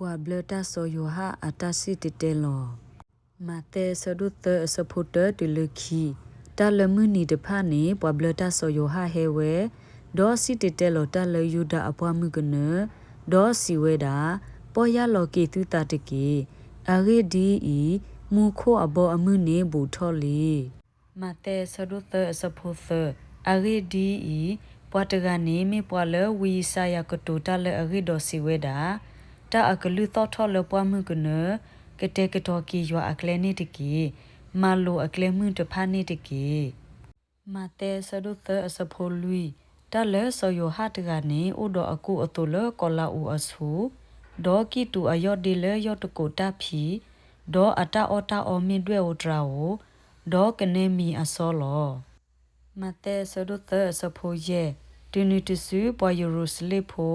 ပှၤဘျၢတၢ်စီၤယိၤဟၣ်အတၢ်စံၣ်တဲၤတဲလီၤ. မးသဲအဆၢဒိၣ်သၢအဆၢဖိတၢတုၤလၢခံ, တၢ်လၢမုၢ်နံၤတဖၣ်န့ၣ် ပှၤဘျၢတၢ်စီၤယိၤဟၣ်ဟဲဝဲ, ဒီးစံၣ်တဲၤတဲလီၤတၢ်လၢယူဒၤအပှၢ်မုၣ်ကနၢ, ဒီးစံးဝဲဒၣ်, ပီၢ်ယၢ်လီၤက့ၤသုသးတက့ၢ်. အဂ့ၢ်ဒ်အံၤ, မူခိၣ်အဘီအမုၢ်န့ၣ်ဘူးထီၣ်လံ. မးသဲအဆၢဒိၣ်သၢအဆၢဖိသၢ, အဂ့ၢ်ဒ်အံၤ, ပှၤတဂၤန့ၣ်မ့ၢ်ပှၤလၢဝံယၡါယၤကတိၤတၢ်လၢအဂ့ၢ်ဒီးစံးဝဲဒၣ်, တၢ်အကလုၢ်သီၣ်ထီၣ်လၢပှၢ်မုၢ်ကနၢ, ကတဲာ်ကတီၤက့ၤယွၤအကျဲန့ၣ်တက့ၢ်. မၤလိာ်အကျဲမုၢ်တဖၣ်န့ၣ်တက့ၢ်. မးသဲအဆၢဒိၣ်သၢအဆၢဖိလွံၢ်, တၢ်လၢစီၤယိၤဟၣ်တဂၤန့ၣ် အိၣ်ဒီးအကိၢ်အသိးလၢကီးလါအူးအဆူၣ်, ဒီးကံၣ်တူာ်အယီၢ်ဒ့လၢယီၢ်တကိးတၢ်ဖံး, ဒီးအတၢ်အီၣ်တၢ်အီမ့ၢ်ဒွဲၣ်ဧိၤတြၤဧိၤ, ဒီးကနဲမံၤအစီလီၤ. မးသဲအဆၢဒိၣ်သၢအဆၢဖိယဲၢ်, တုၤနုၤတစုပှၤယရူၤၡလ့ၣ်ဖိ,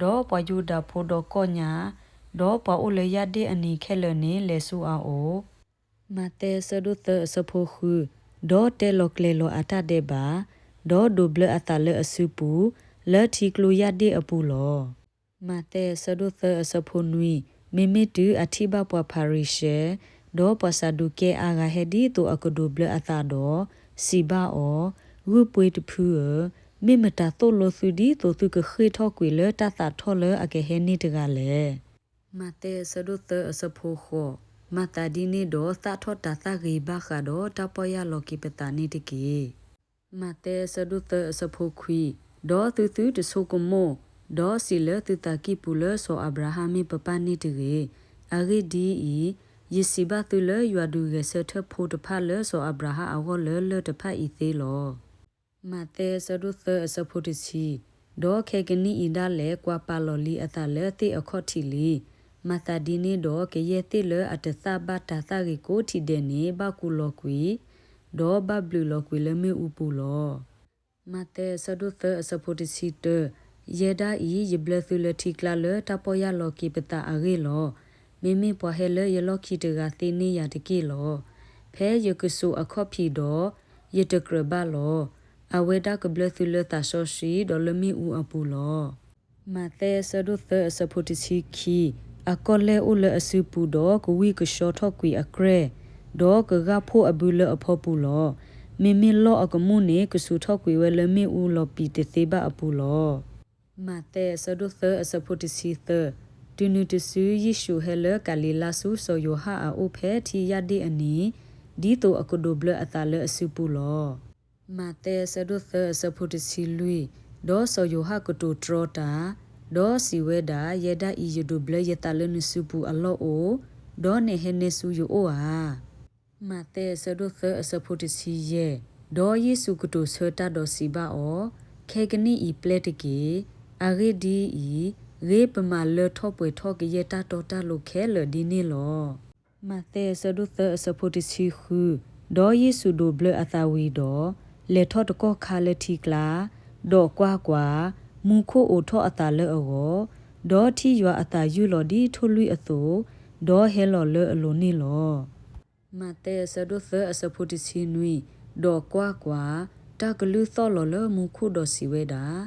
ဒီးပှၤယူဒၤဖိဒီးကီၢ်ညါ, ဒီးပှၤအိၣ်လၢယၢ်ဒ့ၣ်အနံၤခဲလၢာ်န့ၣ် လဲၤဆူအအိၣ်. မးသဲအဆၢဒိၣ်သၢအဆၢဖိဃု, ဒီးတဲလီၤကျဲၤလီၤအတၢ်ဒဲးဘး, ဒီးဒိးဘျၢအသးလၢအစုပူၤ, လၢထံကျိယၢ်ဒ့ၣ်အပူၤလီၤ. မးသဲအဆၢဒိၣ်သၢအဆၢဖိနွံ, မ့မ့ၢ်တုၤအထံၣ်ဘၣ်ပှၤဖၤရံၤၡဲ, ဒီးပှၤစၤဒူးကဲအါဂၤဟဲဒ်သိးအကဒိးဘျၢအသးဒီး, စံးဘၣ်အီၤ, ဂုၢ်ပှ့ၤတဖုဧၢ, မ့ၢ်မတၤသိၣ်လိသုဒ်သိးသုကဃ့ၢ်ထီၣ်ကွံာ်လၢတၢ်သးထီၣ်လၢအကဟဲန့ၢ်တဂၤလဲၣ်. မးသဲအဆၢဒိၣ်သၢအဆၢဖိဃိး, မၤသးဒ်န့ၣ်ဒီးသးထီၣ်တၤသၣ်ဂ့ၤဘၣ်ဃးဒီးတၢ်ပီၢ်ယၢ်လီၤက့ၤပသးန့ၣ်တက့ၢ်. မးသဲအဆၢဒိၣ်သၢအဆၢဖိခွံ, ဒီးသုသုတဆိကမိၣ်, ဒီးစံးလၢသုသးကံၢ်ပူၤလၢစီၤအၤဘြၤဟၣ်မ့ၢ်ပပၢ်န့ၣ်တဂ့ၤ. အဂ့ၢ်ဒ်အံၤ, ယစံးဘၣ်သုလၢယွၤဒုးဂဲၤဆၢထၢၣ်ဖိတဖၣ်လၢစီၤအၤဘြၤဟၣ်အဂီၢ်လၢလၢၢ်တဖၣ်အံၤသ့လီၤ. မးသဲအဆၢဒိၣ်သၢအဆၢဖိတဆံ, ဒီးခဲကနံၣ်အံၤဒၣ်လဲာ် ကွၢ်ပာ်လီၤလံအသးလၢသ့ၣ်အခီၣ်ထံးလံ. မၤသးဒ်န့ၣ်ဒီး ကယဲၢ်သ့ၣ်လၢအတသၣ်ဘၣ်တၤသၣ်ဂ့ၤကိးထံၣ်ဒဲးန့ၣ် ဘၣ်ကူးလီၤကွံာ်, ဒီးဘၣ်ဘျုးလီၤကွံာ်လၢမ့ၣ်အူပူၤလီၤ. မးသဲအဆၢဒိၣ်သၢအဆၢဖိတဆံတၢ, ယဲဒၣ်အံၤ ယဘျၢသုလၢထံကျါလၢတၢ်ပီၢ်ယၢ်လီၤက့ၤပသးအဂ့ၢ်လီၤ. မ့မ့ၢ်ပှၤဟဲလၢယလီၢ်ခံတဂၤသ့န့ၢ်ယၤတက့ၢ်လီၤ. ဖဲယကစိာ်အခီၣ်ဖံးဒီး, ယတကြၢးဘၣ်လီၤ. အဝဲဒၣ်ကဘျၢသုလၢသးစီဆှံဒီးလၢမ့ၣ်အူအပူၤလီၤ. မးသဲအဆၢဒိၣ်သၢအဆၢဖိတဆံခံ, အကီၢ်လဲၢ်အိၣ်လၢအစုပူၤဒီးကဝံၢ်ကဆှီထီၣ်ကွံာ်အကြဲၢ်, ဒီးကဂၢ်ဖှိၣ်အဘုလၢအဖီပူၤလီၤ. မ့မ့ၢ်လီၢ်အကမူၣ်န့ၣ် ကဆူးထီၣ်ကွံာ်ဝဲလၢမ့ၣ်အူလီၤပံာ်တသ့ဘၣ်အပူၤလီၤ. မးသဲအဆၢဒိၣ်သၢအဆၢဖိတဆံသၢ, တုၤနုၤတစုယ့ၣ်ၡူးဟဲလၢကၤလံၤလါဆူစီၤယိၤဟၣ်အအိၣ်ဖဲထံယၢ်ဒ့ၣ်အနံၤ, ဒ်သိးအကဒိးဘျၢအသးလၢအစုပူၤလီၤ. မးသဲအဆၢဒိၣ်သၢအဆၢဖိတဆံလွံၢ်, ဒီးစီၤယိၤဟၣ်ကတိၤတြီတၢ်, ဒီးစံးဝဲဒၣ်, ယဲဒၣ်အံၤ ယဒိးဘျၢယသးလၢနစုပူၤအလီၢ်အိၣ်, ဒီးနဟဲနဲဆူယအိၣ်ဧါ. မးသဲအဆၢဒိၣ်သၢအဆၢဖိတဆံယဲၢ်, ဒီးယ့ၣ်ၡူးကတိၤဆၢတၢ်ဒီးစံးဘၣ်အီၤ, ခဲကနံၣ်အံၤပျဲတက့ၢ်. အဂ့ၢ်ဒ်အံၤ, ဂ့ၤပမၤလၢထီၣ်ပှဲၤထီၣ်ကယဲၢ်တၢ်တီတၢ်လိၤခဲလၢာ်ဒ်န့ၣ်လီၤ. မးသဲအဆၢဒိၣ်သၢအဆၢဖိတဆံဃု, ဒီးယ့ၣ်ၡူးဒိးဘျၢအသးဝံၤဒီး, လဲၤထီၣ်တကီၢ်ခါလၢထံကျါ, ဒီးကွၢ်ကွၢ်, မူခိၣ်အိးထီၣ်အသးလၢအဂီၢ်, ဒီးထံၣ်ယွၤအသးယုၢ်လီၤဒ်ထိၣ်လွံၣ်အသိး, ဒီးဟဲလီၤလၢအလိၤန့ၣ်လီၤ. မးသဲအဆၢဒိၣ်သၢအဆၢဖိတဆံနွံ, ဒီးကွၢ်ကွၢ်, တၢ်ကလုၢ်သီၣ်လီၤလၢမူခိၣ်ဒီးစံးဝဲဒၣ်,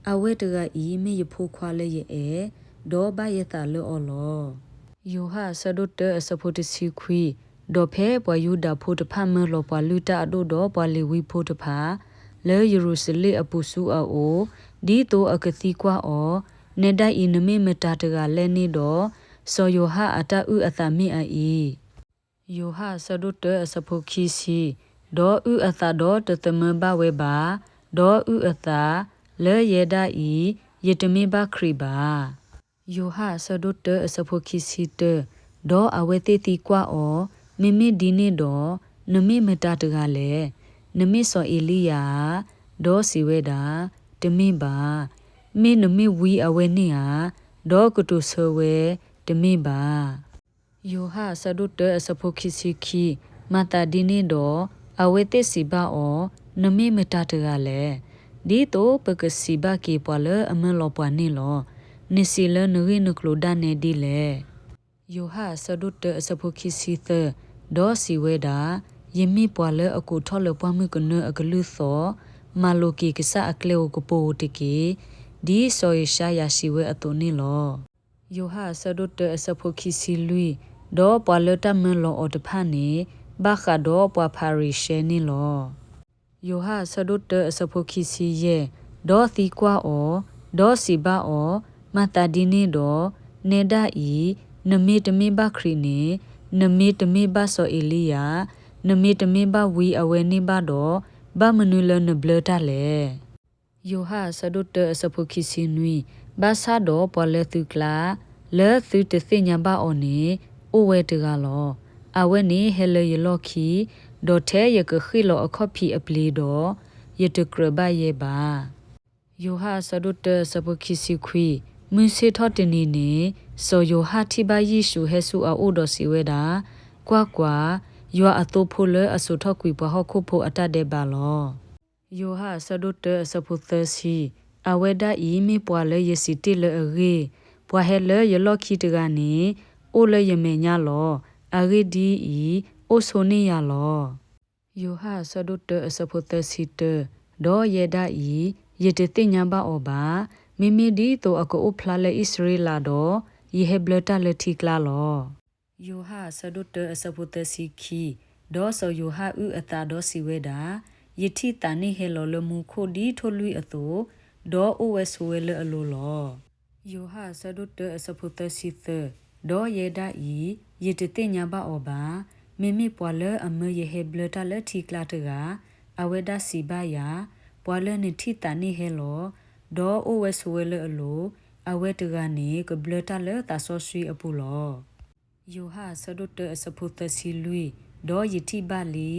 အဝဲတဂၤအံၤမ့ၢ်ယဖိခွါလၢယအဲၣ်, ဒီးဘၣ်ယသးလၢအီၤလီၤ. ယိၤဟၣ်အဆၢဒိၣ်တၢအဆၢဖိတဆံခွံ, ဒီးဖဲပှၤယူဒၤဖိတဖၣ်မၢလီၤပှၤလုၢ်တၢ်အဒိၣ်ဒီးပှၤလ့ၤဝံဖိတဖၣ်, လၢယရူၤၡလ့ၣ်အပူၤဆူအအိၣ်, ဒ်သိးအကသံကွၢ်အီၤ, နဲဒၣ်အံၤ နမ့ၢ်မတၤတဂၤလဲၣ်န့ၣ်ဒီး, စီၤယိၤဟၣ်အတၢ်အုၣ်အသးမ့ၢ်အအံၤ ယိၤဟၣ်အဆၢဒိၣ်တၢအဆၢဖိခံဆံ, ဒီးအုၣ်အသးဒီးတသမၢဘၣ်ဝဲဘၣ်, ဒီးအုၣ်အသး, လၢယဲဒၣ်အံၤ, ယတမ့ၢ်ဘၣ်ခရံာ်ဘၣ်. ယိၤဟၣ်အဆၢဒိၣ်တၢအဆၢဖိခံဆံတၢ, ဒီးအဝဲသ့ၣ်သံကွၢ်အီၤ, မ့မ့ၢ်ဒ်န့ၣ်ဒီး, နမ့ၢ်မတၤတဂၤလဲၣ်. နမ့ၢ်စီၤအ့ၤလံယၤဧါ. ဒီးစံးဝဲဒၣ်, တမ့ၢ်ဘၣ်. မ့ၢ်နမ့ၢ်ဝံအဝဲန့ၣ်ဧါ. ဒီးကတိၤဆၢဝဲ, တမ့ၢ်ဘၣ်. ယိၤဟၣ်အဆၢဒိၣ်တၢအဆၢဖိခံဆံခံ, မၤသးဒ်န့ၣ်ဒီး, အဝဲသ့ၣ်စံးဘၣ်အီၤ, နမ့ၢ်မတၤတဂၤလဲၣ်. ဒ်သိးပကစံးဘၣ်က့ၤပှၤလၢအမၢလီၤပှၤန့ၣ်လီၤ. နစံးလၢနဂ့ၢ်နကျိၤဒၣ်နဲဒ်လဲၣ်. ယိၤဟၣ်အဆၢဒိၣ်တၢအဆၢဖိခံဆံသၢ, ဒီးစံးဝဲဒၣ်, ယမ့ၢ်ပှၤလၢအကိးထီၣ်လၢပှၢ်မုၢ်ကနၢအကလုၢ်သီၣ်, မၤလိာ်က့ၤကစၢ်အကျဲဧိၤကပိၤဧိၤတက့ၢ်. ဒ်စီၤယၡါယၤစံးဝဲအသိးန့ၣ်လီၤ. ယိၤဟၣ်အဆၢဒိၣ်တၢအဆၢဖိခံဆံလွံၢ်, ဒီးပှၤလၢတၢ်မၢလီၤအီၤတဖၣ်န့ၣ် ဘၣ်ဃးဒီးပှၤဖၤရံၤၡဲန့ၣ်လီၤ. ယိၤဟၣ်အဆၢဒိၣ်တၢအဆၢဖိခံဆံယဲၢ်, ဒီးသံကွၢ်အီၤ, ဒီးစံးဘၣ်အီၤ, မၤသးဒ်န့ၣ်ဒီး, နဲဒၣ်အံၤ, နမ့ၢ်တမ့ၢ်ဘၣ်ခရံာ်န့ၣ်, နမ့ၢ်တမ့ၢ်ဘၣ်စီၤအ့ၤလံယၤ, နမ့ၢ်တမ့ၢ်ဘၣ်ဝံအဝဲန့ၣ်ဘၣ်ဒီး, ဘၣ်မနုၤလၢနဘျၢတၢ်လဲၣ်. ယိၤဟၣ်အဆၢဒိၣ်တၢအဆၢဖိခံဆံနွံ, ဘၣ်ဆၣ်ဒီးပှၤလၢသုကျါ, လၢသုတသ့ၣ်ညါဘၣ်အီၤန့ၣ်, အိၣ်ဝဲတဂၤလီၤ. အဝဲန့ၣ်ဟဲလၢယလီၢ်ခံ, ဒီးထဲယကဃ့ၣ်လီၤအခီၣ်ဖံးအပျ့ၤဒီး, ယတကြၢးဘၣ်ယဲဘၣ်. ယိၤဟၣ်အဆၢဒိၣ်တၢအဆၢဖိခံဆံခွံ, မုၢ်ဆ့ၣ်ထီၣ်တနံၤန့ၣ်, စီၤယိၤဟၣ်ထံၣ်ဘၣ်ယ့ၣ်ၡူးဟဲဆူအအိၣ်ဒီးစံးဝဲဒၣ်, ကွၢ်ကွၢ်, ယွၤအသိဖိလၢအစိာ်ထီၣ်ကွံာ်ပှၤဟီၣ်ခိၣ်ဖိအတၢ်ဒဲးဘးလီၤ. ယိၤဟၣ်အဆၢဒိၣ်တၢအဆၢဖိသၢဆံ, အဝဲဒၣ်အံၤမ့ၢ်ပှၤလၢယစံးတ့ၢ်လၢအဂ့ၢ်, ပှၤဟဲလၢယလီၢ်ခံတဂၤန့ၣ်, အိၣ်လၢယမဲာ်ညါလီၤ. အဂ့ၢ်ဒ်အံၤ, အိၣ်ဆိန့ၢ်ယၤလီၤ. ယိၤဟၣ်အဆၢဒိၣ်တၢအဆၢဖိသၢဆံတၢ, ဒီးယဲဒၣ်အံၤ, ယတသ့ၣ်ညါဘၣ်အီၤဘၣ်. မ့မ့ၢ်ဒ်သိးအကအိၣ်ဖျါလၢအံၣ်စရ့လးဒီး, ယဟဲဘျၢတၢ်လၢထံကျါလီၤ. ယိၤဟၣ်အဆၢဒိၣ်တၢအဆၢဖိသၢဆံခံ, ဒီးစီၤယိၤဟၣ်အုၣ်အသးဒီးစံးဝဲဒၣ်, ယထံၣ်သးန့ၢ်ဟဲလီၤလၢမူခိၣ်ဒ်ထိၣ်လွံၢ်အသိး, ဒီးအိၣ်ဝဲဆိးဝဲလၢအလိၤလီၤ. ယိၤဟၣ်အဆၢဒိၣ်တၢအဆၢဖိသၢဆံသၢ, ဒီးယဲဒၣ်အံၤ, ယတသ့ၣ်ညါဘၣ်အီၤဘၣ်. မ့မ့ၢ်ပှၤလၢအမၢယဟဲဘျၢတၢ်လၢထံကျါတဂၤ, အဝဲဒၣ်စံးဘၣ်ယၤ, ပှၤလၢနထံၣ်သးန့ၢ်ဟဲလီၤ, ဒီးအိၣ်ဝဲဆိးဝဲလၢအလိၤ, အဝဲတဂၤန့ၣ်ကဘျၢတၢ်လၢသးစီဆှံအပူၤလီၤ. ယိၤဟၣ်အဆၢဒိၣ်တၢအဆၢဖိသၢဆံလွံၢ်, ဒီးယထံၣ်ဘၣ်လံ,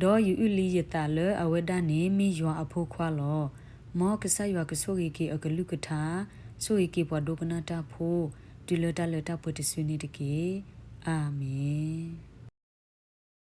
ဒီးယအုၣ်လံယသးလၢအဝဲဒၣ်န့ၣ်မ့ၢ်ယွၤအဖိခွါလီၤ. မ်ကစၢ်ယွၤကဆိၣ်ဂ့ၤက့ၤအကလုၢ်ကထါ, ဆိၣ်ဂ့ၤက့ၤပှၤဒိကနၣ်တၢ်ဖိ, တုၤလၢတၢ်လၢတၢ်ပှဲၤတစုန့ၣ်တက့ၢ်. အၤမ့ၣ်.